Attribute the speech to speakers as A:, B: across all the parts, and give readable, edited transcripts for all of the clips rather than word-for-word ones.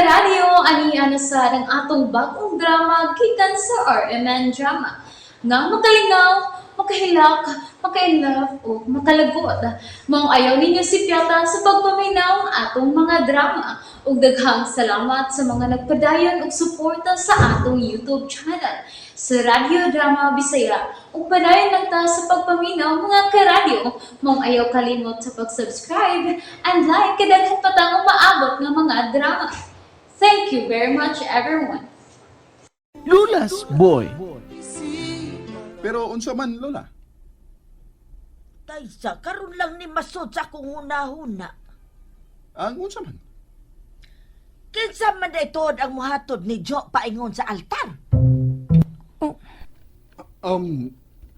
A: Karadyo, ani na sad ang atong bagong drama gikan sa RMN Drama nga makalingaw, makahilak, maka-inlove o makalagot. Maong ayaw ninyo sipyata sa pagpaminaw atong mga drama. Ug daghang salamat sa mga nagpadayon og suporta sa atong YouTube channel sa Radyo Drama Bisaya. Ug padayon lang ta sa pagpaminaw, mga karadyo. Maong ayaw kalimot sa pag-subscribe and like kay daghan pa tang umaabot nga mga drama. Thank you very much, everyone.
B: Lola's Boy.
C: Pero unsa man, Lola?
D: Taysa, karon lang ni masud sa akong hunahuna.
C: Ang unsa man?
D: Kinsa man day tuod ang muhatod ni Jo paingon sa altar?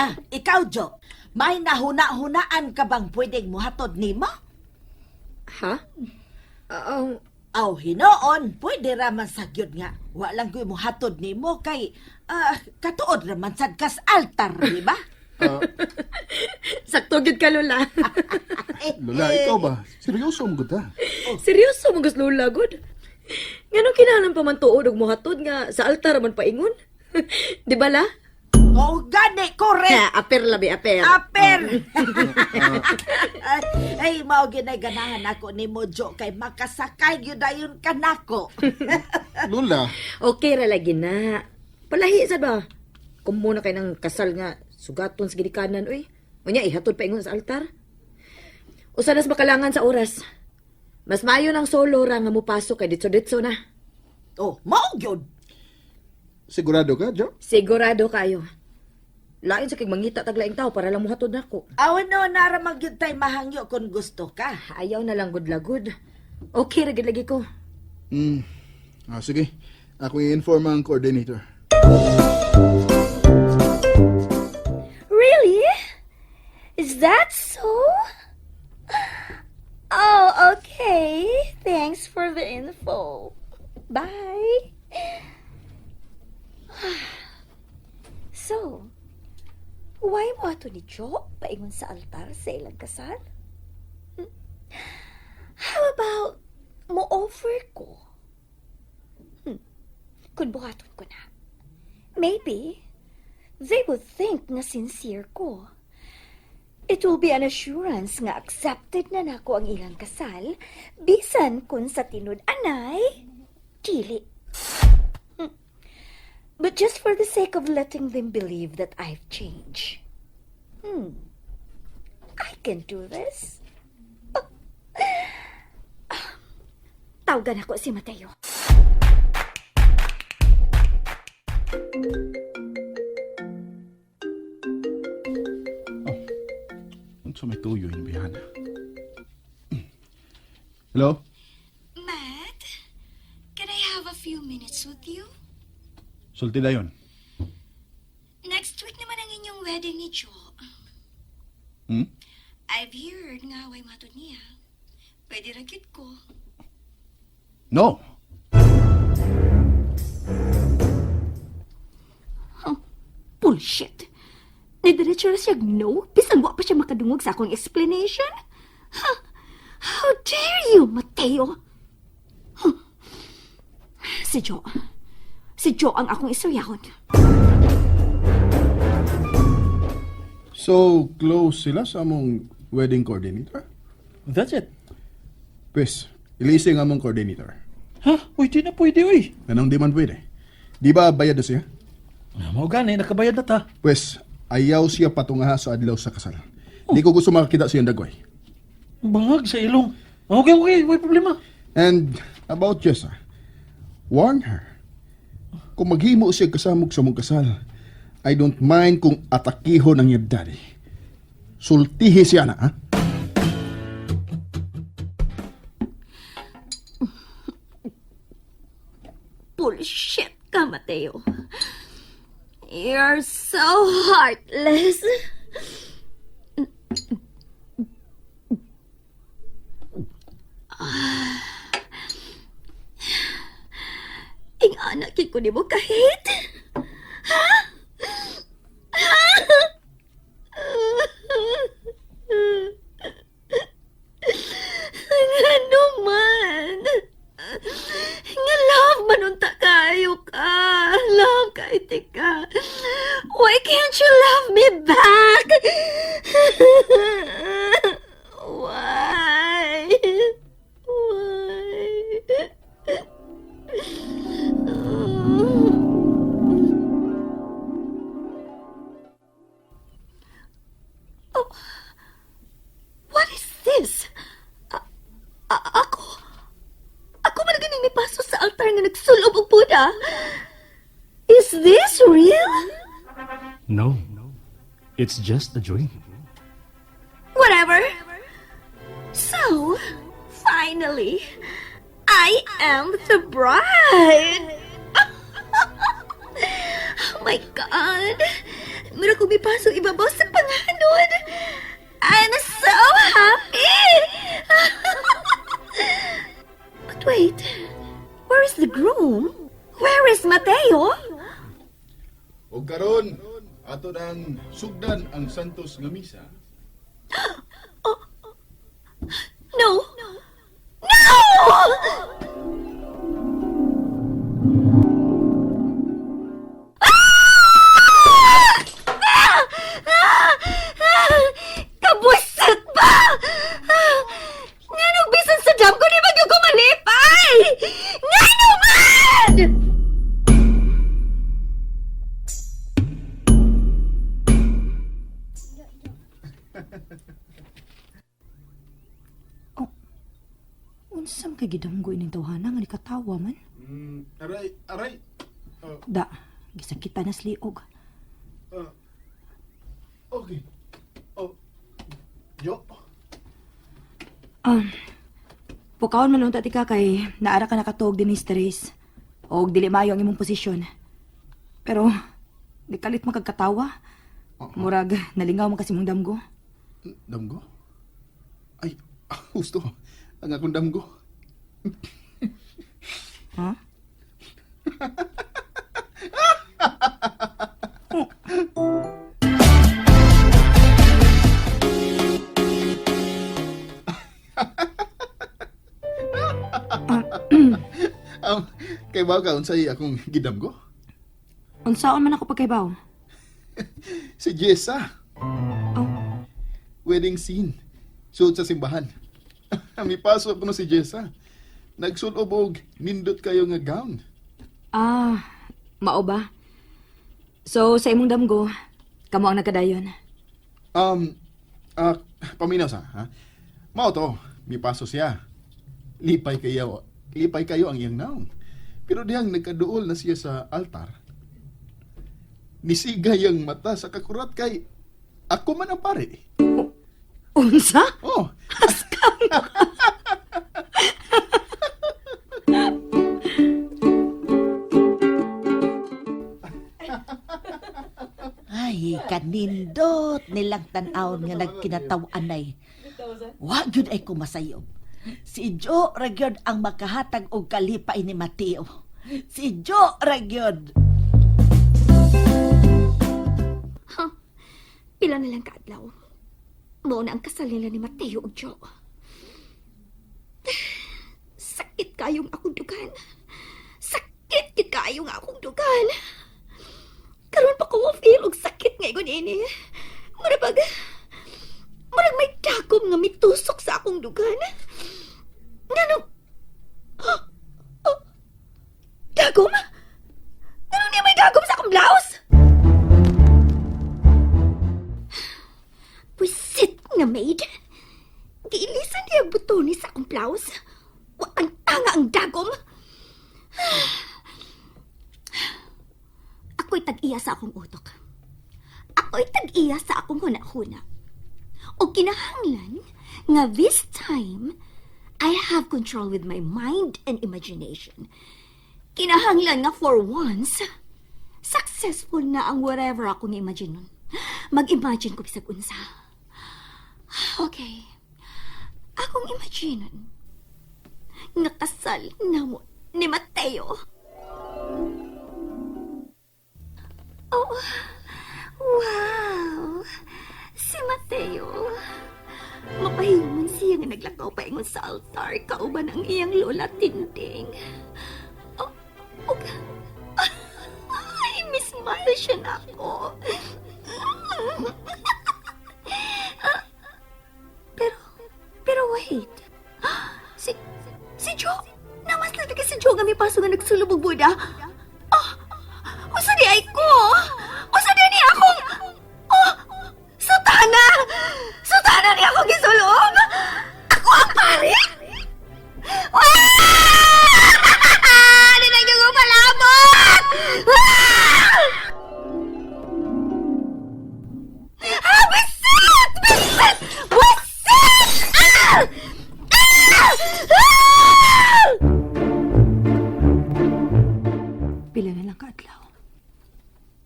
D: Ah, ikaw, Jo, may nahuna-hunaan ka bang pwedeng muhatod nimo?
E: Ha? Ang
D: Aw, hinoon, pwede ra man sa gyud nga. Wa lang ko'y muhatod nimo kay katuod ra man sad kas altar, di ba?
E: Sakto gyud ka, Lola.
C: Lola, ikaw ba? Seryoso mo gud ha?
E: Seryoso mo gus, Lola gud. Ngano kinahanglan pa man tuod og mohatod nga sa altar man paingon? Di ba, la?
D: Oh, gani, correct.
E: Ha, aper labi aper.
D: Aper! Ay, mao ginay ganahan ako nimo, Jo, kay makasakay gyud dayon kanako.
C: Lola,
E: Okay ra lagi na. Palahi sad ba? Kung muna kay ng kasal nga sugaton sa gidikanan uy. Unya ihatod paingon sa altar. Usa nas makalangan sa oras. Mas maayo ng solo ra nga mupasok kay ditso-ditso na.
D: Oh, mao gyud.
C: Sigurado ka, Jo?
E: Sigurado kayo. Lain sa kay mangita tag laing tao para lang muhatod nako.
D: Aw no, nara man gyud tay mahangyo kung gusto ka.
E: Ayaw na lang gud lagud. Okay ra gid lagi ko.
C: Ah, sige. Ako i-inform ang coordinator.
F: Really? Is that so? Oh, okay. Thanks for the info. Bye. So, why mo ato ni Joe paingon sa altar sa ilang kasal? How about mo offer ko? Kung buhaton ko na, maybe they would think na sincere ko. It will be an assurance nga accepted na nako ang ilang kasal, bisan kung sa tinud-anay, dili. But just for the sake of letting them believe that I've changed. I can do this. Ah, tawagan ako si Mateo.
C: Unsa may tuyo yung bihana? Hello?
F: Matt, can I have a few minutes with you?
C: Sulti dayon.
F: Next week naman ang inyong wedding ni Joe. I've heard nga way matod niya. Pwede ra gyud ko.
C: No.
F: Bullshit. Nidiretso na siya no, bisan wa pa siya makadungog sa akong explanation. Huh? How dare you, Mateo? Huh. Si Joe. Si Joe ang akong istoryahon.
C: So, close sila sa among wedding coordinator?
B: That's it.
C: Pwes, ilising among coordinator.
B: Ha? Uy, di na pwede, uy.
C: Anong di man pwede? Di ba bayad na siya?
B: Ah, mao gani, nakabayad na ta.
C: Pwes, ayaw siya patungaha sa adlaw sa kasal. Di ko gusto makakita siyang dagway.
B: Bangag sa ilong. Okay, may problema.
C: And about Jessa, warn her. Kung maghimo siya kasamok sa mong kasal, I don't mind kung atakihon ang iyang daddy. Sultihi siya na, ha?
F: Bullshit ka, Mateo. You're so heartless. Ing-ana ko nimo kahit. Ha? Ha? Ngano man? Nga nga nagsulob og puda. Is this real?
B: No. It's just a dream.
F: Whatever. So, finally, I am the bride. Oh my God. Mura ko mipaso ibabaw sa panganod. I'm so happy. But wait, where is the groom? Where is Mateo?
C: Og karon ato nang sugdan ang Santos nga misa.
F: No! No! Ah! Ah! Ah! Kabwisit ba? Ah! Nganong bisan sa damgo di man gyud ko malipay? Ngano man?
E: Unsa man kay gidamgo ining tawhana nga nikatawa man?
C: Aray, aray.
E: Da, gisakitan na sa liog.
C: Okay. Oh. Jo.
E: Pukawon man unta tika kay naara ka nakatuog din ni stress. Og dili maayo ang imong posisyon. Pero nikalit man kag katawa. Murag nalingaw man kasi mong damgo.
C: Damgo? Ay, husto. Ang akong damgo.
E: Ha?
C: Kay ba ka unsay akong gidamgo?
E: Unsaon man ako pagkaibaw?
C: Si Jessa.
E: Oh,
C: Wedding scene. Suot sa simbahan. Mipaso ko no si Jessa. Nagsulob og nindot kayo nga gown.
E: Ah, mao ba? So sa imong damgo, kamo ang nagkadayon.
C: Um, paminaw sa, ha? Mao to, mipaso siya. Lipay kayo, lipay kayo ang iyang naong. Pero diyang nagkaduol na siya sa altar. Nisiga yang mata sa kakurat kay ako man ang pare.
E: Unsa?
C: Oh,
D: Ay, kanindot nilang tan-awon nga nagkinataw-anay. Wa gyud ay kumasayob. Si Joe ra gyud ang makahatag og kalipay ni Mateo. Si Joe ra gyud.
F: Pila na lang kaadlaw. Mao na ang kasal nila ni Mateo ug Joe. Sakit kayong akong dugan. Sakit gid kayo nga akong dugan. Karon pa ko mo feel og sakit nga ingon ini. Murag murag may dagom nga mitusok sa akong dugan. Nganong, oh, dagom? Nganong niya may dagom sa akong blouse? Pwisit nga maid. Giilisan niya ang butones sa akong blouse. Wa ang tanga ang dagom. Ako'y tag-iya sa akong utok. Ako'y tag-iya sa akong huna-huna. O kinahanglan nga this time, I have control with my mind and imagination. Kinahanglan nga for once, successful na ang whatever akong imagine nun. Mag-imagine ko bisag unsa. Okay. Akong imagine nga kasal namo ni Mateo. Oh, wow! Si Mateo. Mapahimon siya nga naglakaw paingon sa altar kauban ang iyang lola Tinding. Oh, okay. Ay, Miss Smile siya na ako. Pero wait. Si Joe. Namas na si Joe nga may paso nga nagsulubog buda. Oh, usa di ay ko. Usa di ni akong, oh, sutana. Sutana ni akong gisulob. Ako ang pare. Wah!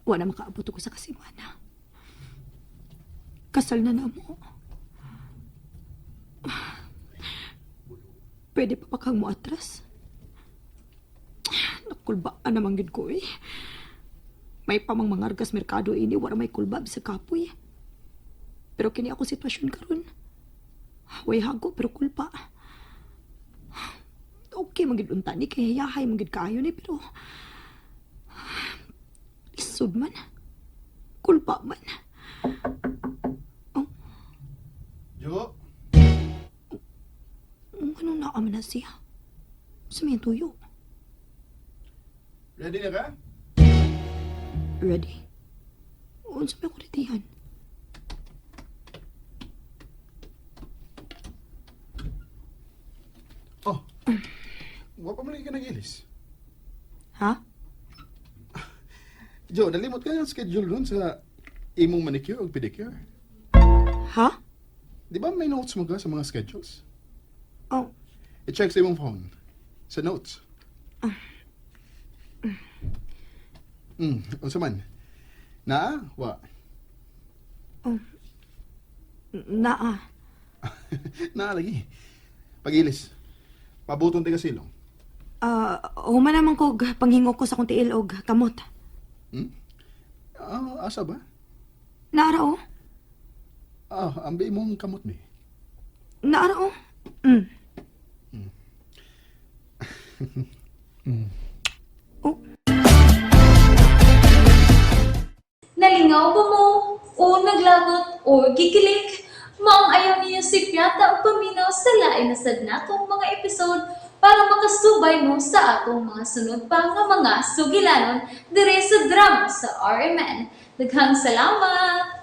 G: Wala makaabot ko sa kasimana. Kasal na namo. Pwede pa pa kang moatras? Nakulbaan naman gid ko eh. May pamang mangargas merkado ini, wala may kulbab sa kapoy. Pero kini ako sitwasyon karon. Way hago pero kulpa. Okay man gid unta ni kay yahay man gid kaayo ni pero lisod man. Kulpa man.
C: Jo?
G: Ano na man na siya? Sa may tuyo.
C: Ready na ka?
G: Ready? Unsa may kuritihan?
C: Oh. Wa pa man lagi ka nag-ilis.
G: Ha?
C: Jo, nalimot ka yung schedule nun sa imong manicure o pedicure.
G: Ha?
C: Di ba may notes mo ka sa mga schedules?
G: Oh,
C: I-check sa imong phone. Sa notes. Unsa man? Naa? Wa.
G: naa.
C: Naa lagi. Pag-ilis. Pabuton ti ka silong.
G: Ah, human naman ko og panghingo ko sa akong tiil og kamot.
C: Hmm? Ah, asa ba?
G: Naara oh.
C: Ah, ambi imong kamot ni.
G: Naara oh. Oh,
A: Nalingaw ba mo? O naglagot o gikilig? Maong ayaw niyo si Piata o paminaw sa lain na sad natong mga episode para makasubay mo sa atong mga sunod pa nga mga sugilanon dire sa drama sa RMN. Daghang salamat!